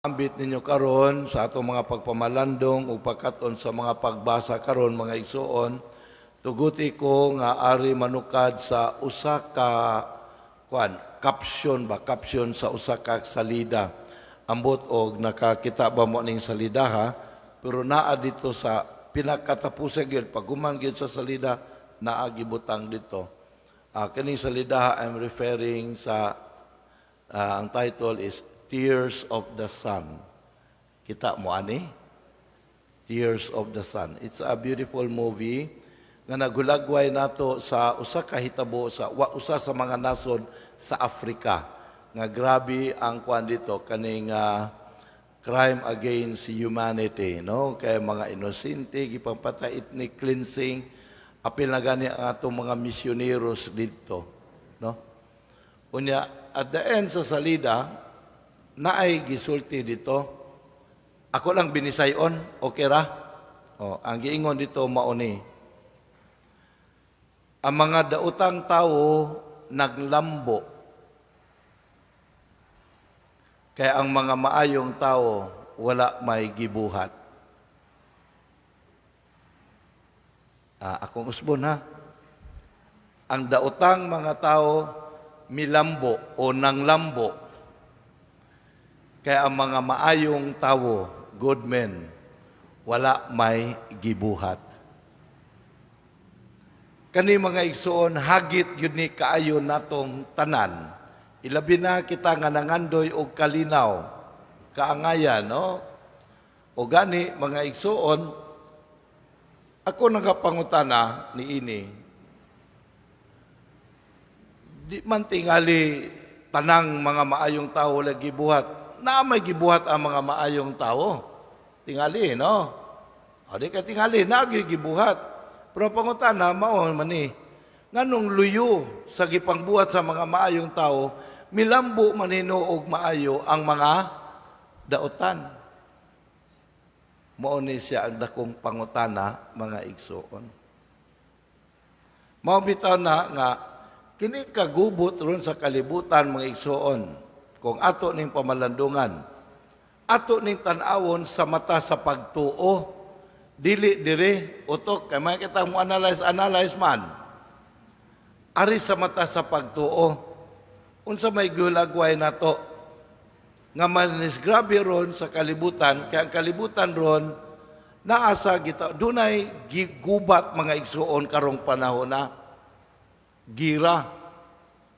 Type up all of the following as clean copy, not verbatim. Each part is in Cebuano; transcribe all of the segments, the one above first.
Ambit ninyo karon sa atong mga pagpamalandong ug pagkat-on sa mga pagbasa karon, mga igsuon, tuguti ko nga ari manukad sa usa ka kuan, caption ba, caption sa usa ka salida. Ambot og nakakita ba mo ning salida, ha? Pero naa dito sa pinakatapusan gyud, paghuman gyud sa salida, naa gibutang dito. Kining salida, I'm referring sa ang title is "Tears of the Sun." Kita mo ani? "Tears of the Sun." It's a beautiful movie nga nagulagway nato sa usa ka hitabo sa usa sa mga nasod sa Africa nga grabe ang kuan dito, kaning crime against humanity, no? Kay mga inosente gipangpatay, ethnic cleansing. Apil na gani ang atong mga misyoneros didto, no? Unya, at the end sa salida, naay gisulti dito. Ako lang binisayon, okay ra? Oh, ang giingon dito mao ni: "Ang mga daotang tao naglambo, kaya ang mga maayong tao wala may gibuhat." Akong usbon, ha. Ang daotang mga tao milambo o nanglambo, kaya ang mga maayong tao, good men, wala may gibuhat. Kani, mga igsuon, hagit yun ni kaayo natong tanan. Ilabi na kita nga nangandoy og kalinaw, kaangayan, no? O gani, mga igsuon, ako nagapangutana ni ini. Di man tingali tanang mga maayong tao wala gibuhat. Na may gibuhat ang mga maayong tao. Tingali, no? O di ka tingali, naa gibuhat. Pero pangutana, mao man ni, nganong luyo sa gipangbuhat sa mga maayong tao, milambo man og maayo ang mga daotan? Mao ni siya ang dakong pangutana, mga igsuon. Mao bitaw na nga kini kagubot ron sa kalibutan, mga igsuon, kung ato ning pamalandungan, ato ning tan-awon sa mata sa pagtuo, dili dire utok, kay may kita mo analyze analyze man. Ari sa mata sa pagtuo, unsa may gulagway nato nga manis grabe ron sa kalibutan, kay ang kalibutan ron naa sa gita dunay gigubat, mga igsuon, karong panahon na gira.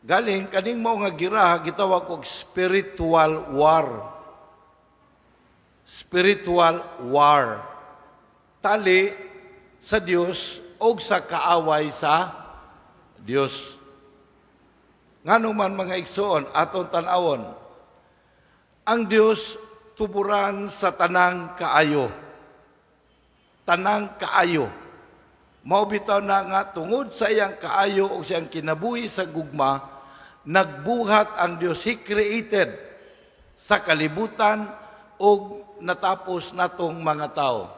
Galing kaning mao nga gira gitawag og spiritual war. Spiritual war tali sa Dios og sa kaaway sa Dios. Ngano man, mga igsuon, atong tan-awon ang Dios tuburan sa tanang kaayo. Tanang kaayo. Mao bitaw na nga tungod sa iyang kaayo o siyang kinabuhi sa gugma, nagbuhat ang Dios. He created sa kalibutan ug natapos natong mga tao.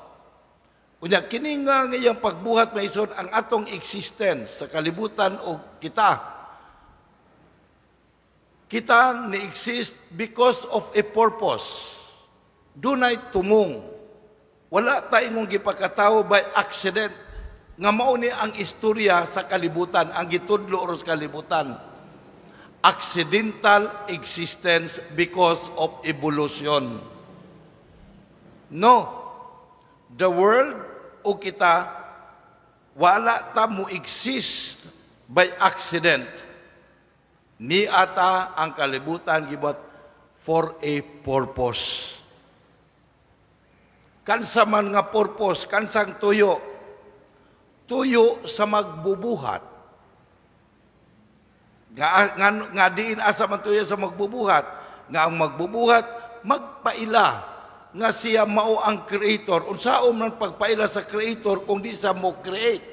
Unya kini nga iyang pagbuhat, maisod, ang atong existence sa kalibutan o kita. Kita ni exist because of a purpose. Dunay tumong. Wala ta ingong gipakatawo by accident. Nga mao ni ang istorya sa kalibutan, ang gitudlo ros kalibutan. Accidental existence because of evolution. No. The world o kita, wala ta mo exist by accident. Ni ata ang kalibutan gibuhat for a purpose. Kansa man nga purpose, kansang tuyo? Tuyo sa magbubuhat. Nga diin asa man tuyo sa magbubuhat? Nga ang magbubuhat, magpaila nga siya mao ang creator. Unsaon man pagpaila sa creator kung di sa mo create?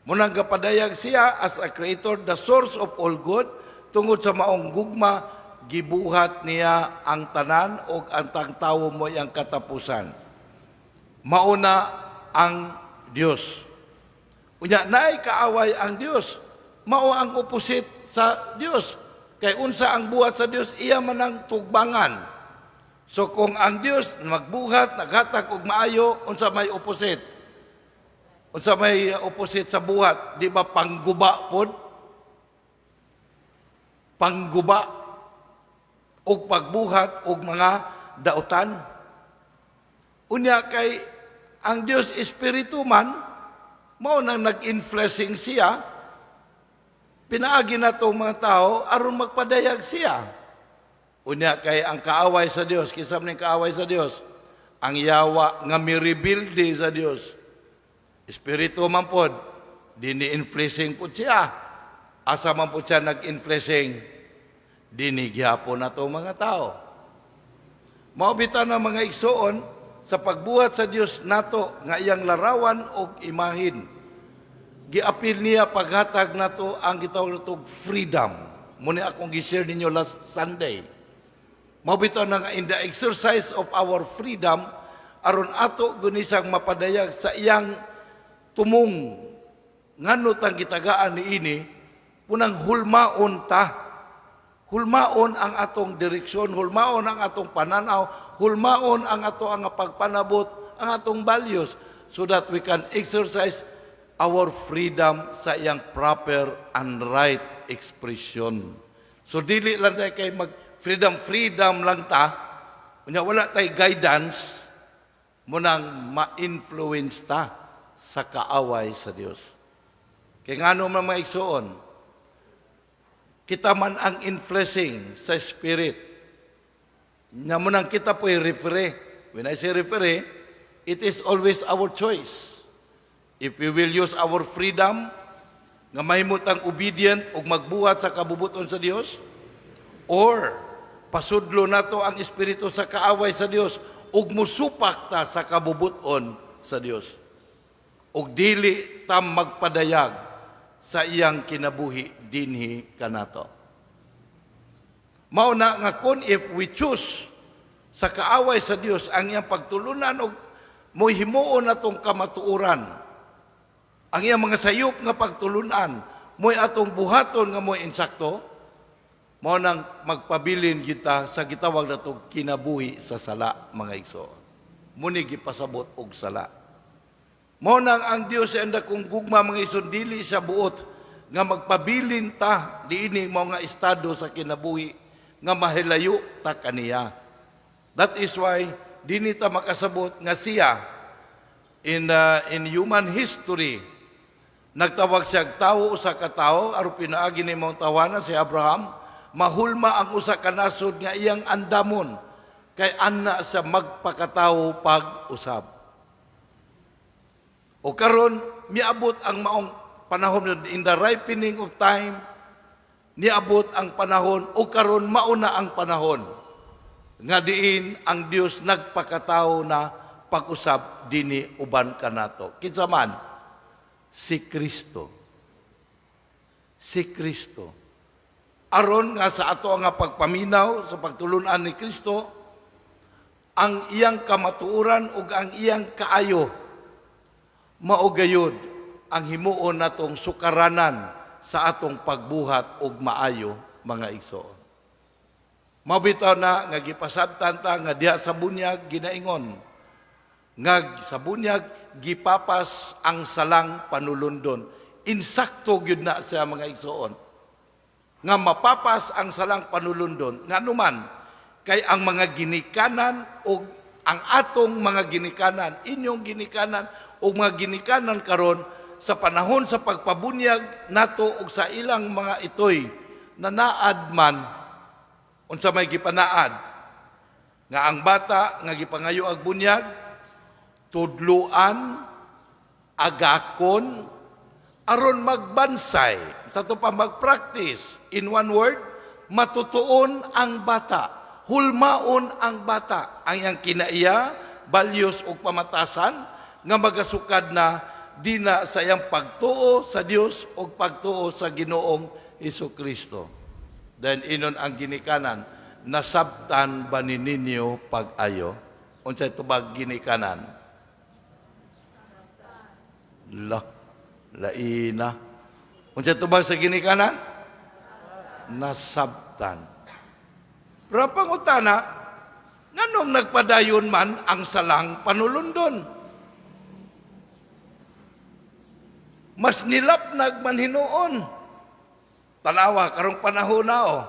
Munang gapadayag siya as a creator, the source of all good, tungod sa maong gugma, gibuhat niya ang tanan o ang tawo mo ang katapusan. Mauna ang Dios. Unya, naay kaaway ang Dios. Mao ang opposite sa Dios. Kay unsa ang buhat sa Dios, iya man ang tugbangan. So kung ang Dios magbuhat, naghatag og maayo, unsa may opposite? Unsa may opposite sa buhat? Di ba pangguba pod? Pangguba og pagbuhat og mga dautan. Unya kay ang Dios espiritu man, mao nang nag-infleshing siya, pinaagi nato mga tao aron magpadayag siya. Unya kay ang kaaway sa Dios, kinsa man ning kaaway sa Dios? Ang yawa nga mirebilde sa Dios. Espiritu man pod, dini infleshing pod siya. Asa man pod siya nag-infleshing? Dini gihapon nato mga tao. Mao bitaw na, mga igsoon, sa pagbuhat sa Dios nato nga iyang larawan og imahin. Giapil niya paghatag nato ang gitawag nato freedom. Mao ni akong gi-share ninyo last Sunday. Mao bitaw na nga in the exercise of our freedom, aron ato gunisang mapadayag sa iyang tumong ngano tang gitagaan niini, punang hulmaon ta. Hulmaon ang atong direksyon, hulmaon ang atong pananaw, hulmaon ang ato ang pagpanabot, ang atong values, so that we can exercise our freedom sa iyang proper and right expression. So dili lang tayo kay mag freedom freedom lang ta, unya wala tay guidance, mao nang ma-influence ta sa kaaway sa Dios. Kay ngano man, mga igsoon, kita man ang infleshing sa spirit. Nya mao nang kita po'y referee. When I say referee, it is always our choice. If we will use our freedom, nga mahimutang obedient ug magbuhat sa kabubuton sa Dios, or pasudlo nato ang espiritu sa kaaway sa Dios ug musupak ta sa kabubuton sa Dios. Ug dili ta magpadayag sa iyang kinabuhi dinhi kanato. Mao na nga kung if we choose sa kaaway sa Dios ang iyang pagtulunan og mohimuon natong kamatuoran, ang iyang mga sayop nga pagtulunan mo'y atong buhaton nga mo'y insakto, mao nang magpabilin kita sa gitawag nato kinabuhi sa sala, mga igsoon. Muni gipasabot og sala. Mao nang ang Dios sa kung gugma, mga igsoon, dili sa buot nga magpabilin ta diini mao nga estado sa kinabuhi nga mahilayo ta kaniya. That is why dini ta makasabot nga siya in human history nagtawag siya og tawo, usa ka tawo, aron pinaagi ni mong tawana si Abraham mahulma ang usa ka nasod nga iyang andamon kay ana sa magpakatawo pag-usab. O karon miabot ang maong panahon, in the ripening of time, niabot ang panahon o karon mauna ang panahon nga diin ang Dios nagpakatawo na pag-usab dinhi uban kanato. Kinsa man? Si Kristo. Si Kristo. Aron nga sa ato nga pagpaminaw sa pagtulunan ni Kristo, ang iyang kamatuoran ug ang iyang kaayo mao gayud ang himuon natong sukaranan sa atong pagbuhat og maayo, mga igsoon. Mabitaw na nga gipasabtan ta nga diha sa bunyag ginaingon nga sa bunyag gipapas ang salang panulundon. Insakto gyud na siya, mga igsoon, nga mapapas ang salang panulundon. Ngano man? Kay ang mga ginikanan o ang atong mga ginikanan, inyong ginikanan o mga ginikanan karon, sa panahon sa pagpabunyag nato og sa ilang mga itoy, nanaad man. Unsa may gipanaad? Nga ang bata nga gipangayo ag bunyag, tudluan, agakon, aron magbansay, sa ato pa mag-practice. In one word, matutuon ang bata, hulmaon ang bata, ang iyang kinaiya, values ug pamatasan nga magasukad na dina sa iyang pagtuo sa Dios ug pagtuo sa Ginoong Hesus Kristo. Then inon ang ginikanan, "Nasabtan ba ni ninyo pag-ayo?" Unsay tubag ginikanan? La, laina. Unsay tubag sa ginikanan? Nasabtan. Pero ang pangutana, ngano Nganong nagpadayon man ang salang panulundon? Mas nilapnag man hinuon. Tanawa karong panahon na oh.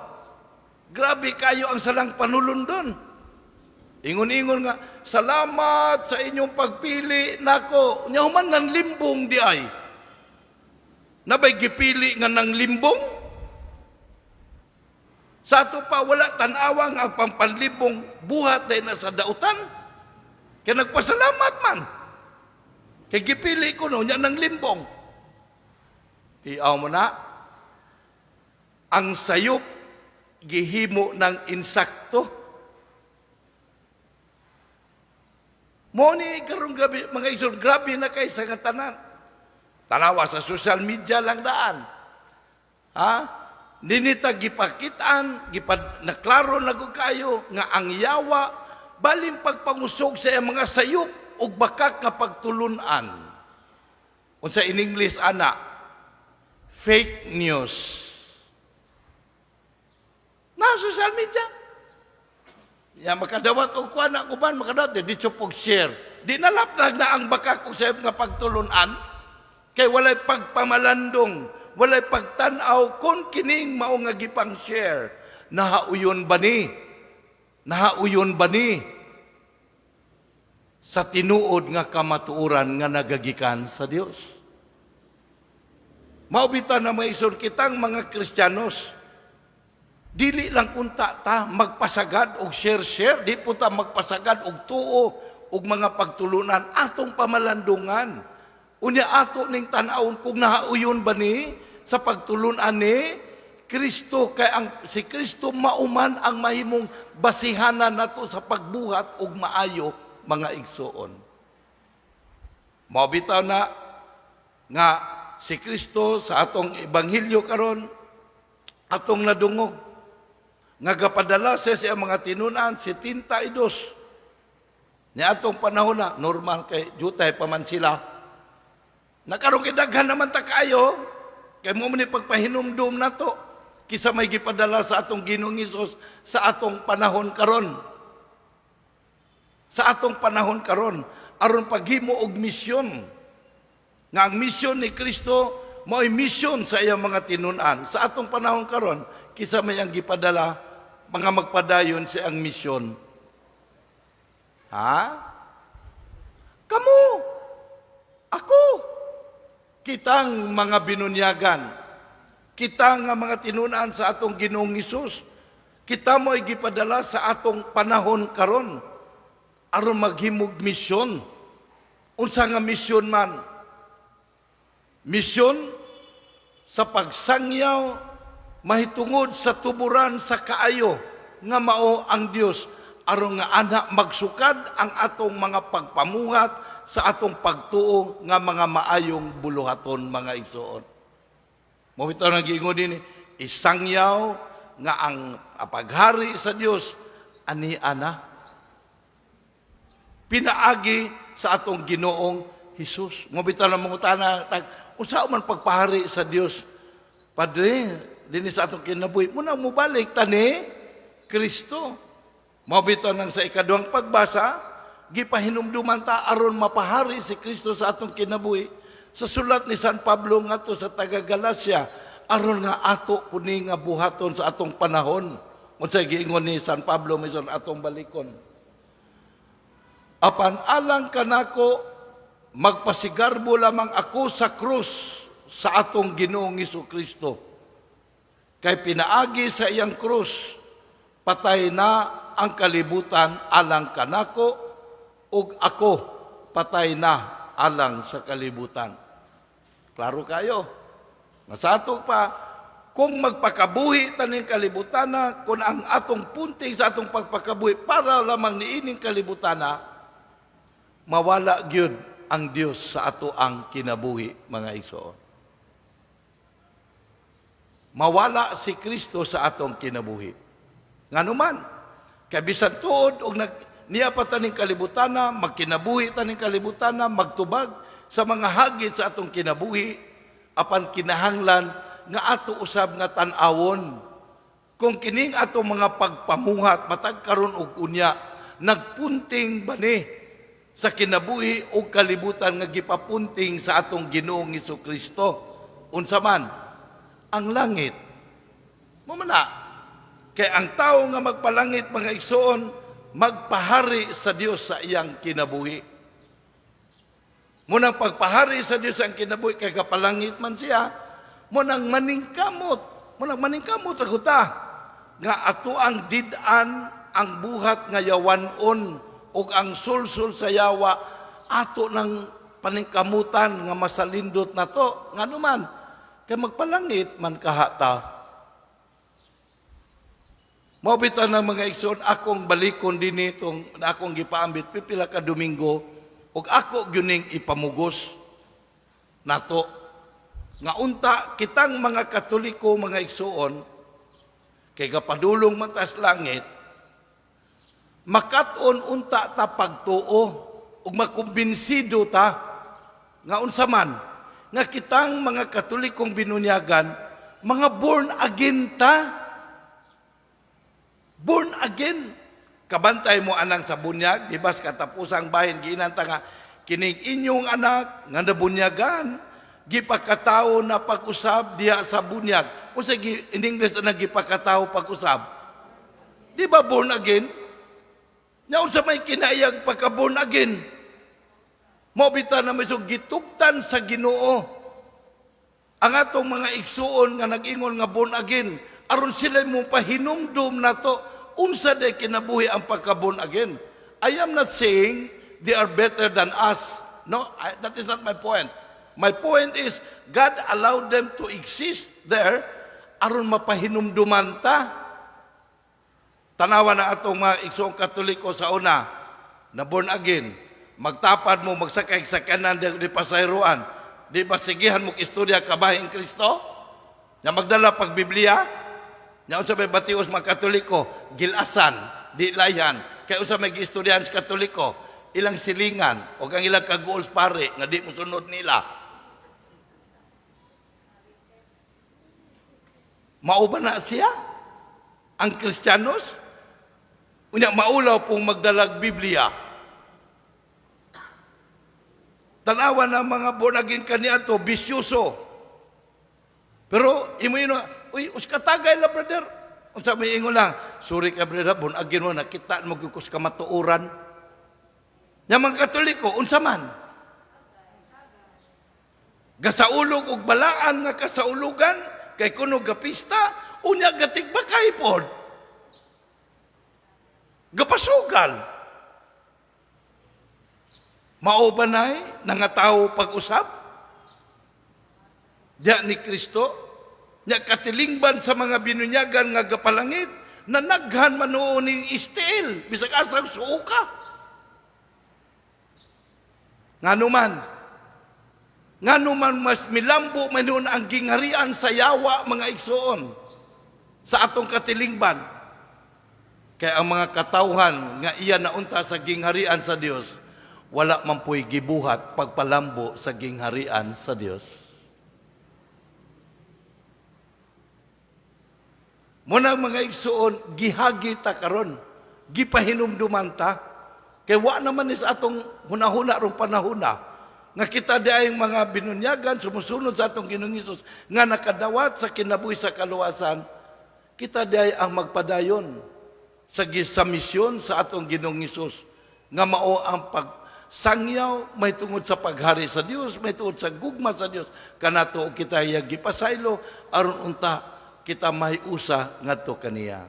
Grabe kayo ang salang panulundon. Ingon-ingon nga, "Salamat sa inyong pagpili nako." Nya human nanlimbong di ay. Nabay gipili nga nang limbong? Sa ato pa wala tan-awa nga ang pampanlimbong buhat day na sa dautan. Kaya nagpasalamat man. Kay gipili ko no, nya nang limbong. Tiaw mo na, ang sayop gihimo ng insakto. Mo ni karong grabe, mga isol, grabe na kay sa tanan. Tanawa sa social media lang daan. Ha? Ninita gipakitaan, gipad naklaro na gud kayo nga ang yawa balin pagpangusog sa iyang mga sayop ug bakak nga pagtulunan. Unsa in English ana? Fake news. Na social media. Ya makadawat og kuan na uban makadawat di pog share. Di nalapnag na ang bakak ug sayop nga pagtulunan kay walay pagpamalandong, walay pagtan-aw kung kining mao nga gipang share. Nahauyon ba ni? Nahauyon ba ni? Sa tinuod nga kamatuoran nga nagagikan sa Dios. Mao bitaw na maison kitang mga Kristiyanos, dili lang unta ta magpasagad og share-share, di po ta magpasagad og tuo og mga pagtulunan atong pamalandungan. Unya ato ning tan-awon kung nahauyon ba ni sa pagtulunan ni Kristo, kay ang si Kristo mauman ang mahimong basihanan nato sa pagbuhat og maayo, mga igsuon. Mao bitaw na nga si Kristo sa atong ebanghelyo karon atong nadungog nga gapadala siya sa mga tinunan 72. Ni atong panahon na normal kay jutay pa man sila. Nakaroon kay daghan naman ta kaayo kay mo man ni pagpahinumdum nato kisa may gipadala sa atong Ginoong Hesus sa atong panahon karon. Sa atong panahon karon aron paghimo og misyon. Nga ang misyon ni Kristo mao'y misyon sa iyang mga tinunan. Sa atong panahon karon kisa may ang gipadala mga magpadayon sa iyang misyon? Ha? Kamu, ako, kitang mga binunyagan, kita nga mga tinunan sa atong Ginoong Hesus, kita mo ay gipadala sa atong panahon karon aron maghimog misyon. Unsa nga misyon man? Misyon sa pagsangyaw mahitungod sa tuburan sa kaayo nga mao ang Dios, aron nga ana magsukad ang atong mga pagpamuhat sa atong pagtuo nga mga maayong buluhaton, mga igsoon. Mo bitaw nang giingon dinhi, isangyaw nga ang paghari sa Dios ani ana pinaagi sa atong Ginoong Hesus. Mo bitaw nang mangutana tag unsa man pagpahari sa Dios, Padre, dinhi sa atong kinabuhi? Muna mobalik tani Kristo. Mao bitaw nang sa ikaduhang pagbasa, gipahinumduman ta aron mapahari si Kristo sa atong kinabuhi. Sa sulat ni San Pablo ngadto sa taga Galacia, aron nga ato kuni nga buhaton sa atong panahon. Unsay giingon ni San Pablo, mison atong balikon? "Apan alang kanako, magpasigarbo lamang ako sa krus sa atong Ginoong Kristo. Kay pinaagi sa iyang krus, patay na ang kalibutan alang kanako, ug ako patay na alang sa kalibutan." Klaro kayo. Masato pa, kung magpakabuhi taning kalibutan na, kung ang atong punting sa atong pagpakabuhi para lamang niining kalibutan na, mawala gyud ang Dios sa ato ang kinabuhi, mga igsoon. Mawala si Kristo sa atong kinabuhi. Nganuman, kay bisan tuod og nag niya pa taning kalibutan na, magkinabuhi taning kalibutan na, magtubag sa mga hagit sa atong kinabuhi, apan kinahanglan nga ato usab nga tan-awon kung kining atong mga pagpamuhat matag karon og unya. Nagpunting ba ni sa kinabuhi o kalibutan nga gipapunting sa atong Ginoong Kristo? Unsa man? Ang langit. Mao man na. Kay ang tao nga magpalangit, mga igsoon, magpahari sa Dios sa iyang kinabuhi. Munang pagpahari sa Dios ang kinabuhi kay kapalangit man siya, munang maningkamot ra ta nga ato ang did-an ang buhat nga yawanon ug ang sulsul sa yawa, ato ng paningkamutan nga masalindot nato. Ngano man? Kay magpalangit man kaha ta. Mao bitaw ng, mga igsoon, akong balikon dinhi itong akong gipaambit pipila ka Domingo ug ako gyuning ipamugos nato nga unta kitang mga Katoliko, mga igsoon, kay gapadulong man tas langit, makat-on unta ta pagtuo ug makumbinsido ta nga unsa man nga kitang mga Katolikong binunyagan, mga born again ta. Born again. Kabantay mo anang sa bunyag, di ba, sa katapusang bahin giingnan ta nga kining inyong anak nga nabunyagan gipakatao na pag-usab diha sa bunyag. Unsa in English na gipakatao pag-usab? Di ba born again? Nya unsa may kinaiyag pagka born again? Mao bitaw na may gitugtan sa Ginoo ang atong mga igsuon nga nag-ingon nga born again aron sila mo pahinumdum nato unsa day kinabuhi ang pagka born again. I am not saying they are better than us. No, that is not my point. My point is God allowed them to exist there aron mapahinumduman ta. Tanawa na atong mga igsuong Katoliko sa una na born again. Magtapad mo, magsakay sa kanan di pasayroan. Di ba sigihan mo istorya kabahin Kristo? Nya magdala pag Biblia? Nya unsa may batios mga Katoliko? Gilasan, di layhan. Kay unsa may giistoryahan sa Katoliko? Ilang silingan o ang ilang kaguol sa pare nga di mo sunod nila. Mao ba na siya? Ang Kristiyanos? Unya maulaw pong magdalag Biblia. Tanawa na mga born again kaniadto, bisyuso. Pero imo ino, "Uy, uskatagay la, brother." Unsa may ingon lang, "Sorry ka, brother, born again mo, nakita mo gyud kus kamatuoran." Nya mga Katoliko, unsa man? Gasaulog og balaan nga kasaulugan kay kuno gapista, unya gatigbakay pod. Gapasugal. Mao ba nay nangatao pag-usab? Diya ni Kristo, nya katilingban sa mga binunyagan nga gapalangit, na naghan man ning istil, bisag asang suoka. Ngano man? Ngano man mas milambo man noon ang gingarian sa yawa, mga igsoon, sa atong katilingban? Kaya ang mga katawhan nga iya naunta sa gingharian sa Dios, wala man po'y gibuhat pagpalambo sa gingharian sa Dios. Muna, mga igsoon, gihagi ta karon, gipahinumduman ta. Kay wa naman ni sa atong hunahuna rong panahuna nga kita di ay mga binunyagan sumusunod sa atong Ginoong Hesus nga nakadawat sa kinabuhi sa kaluwasan, kita di ay ang magpadayon sa misyon sa atong Ginoong Hesus nga mao ang pagsangyaw may tungod sa paghari sa Dios, may tungod sa gugma sa Dios kanato ug kita iya gipasaylo aron unta kita mahiusa ngadto kaniya.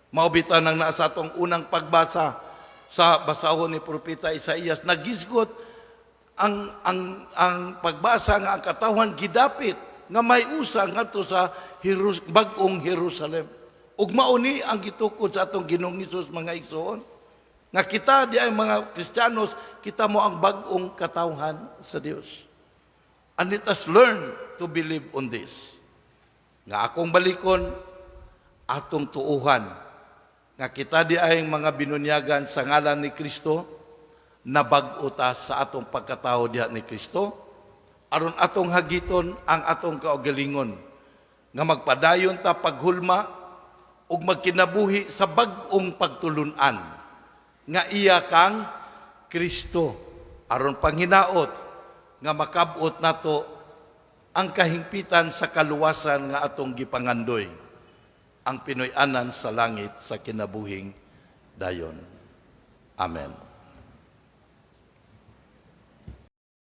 Mao bitaw nang naa sa atong unang pagbasa sa basahon ni Propeta Isaías, nagisgot ang pagbasa nga ang katawhan gidapit nga may usa ngadto sa bag-ong Jerusalem. Ug mao ni ang gitukod sa atong Ginoong Hesus, mga igsoon. Nga kita di ay mga Kristiyanos, kita mo ang bag-ong katawhan sa Dios. And let us learn to believe on this. Nga akong balikon, atong tuuhan nga kita di ay mga binunyagan sa ngalan ni Kristo, na bag-o ta sa atong pagkatao diha ni Kristo, aron atong hagiton ang atong kaugalingon nga magpadayon ta paghulma ug magkinabuhi sa bag-ong pagtulun-an. Nga iya kang Kristo aron panghinaot nga makabot nato ang kahingpitan sa kaluwasan nga atong gipangandoy, ang Pinoy-anan sa langit sa kinabuhing dayon. Amen.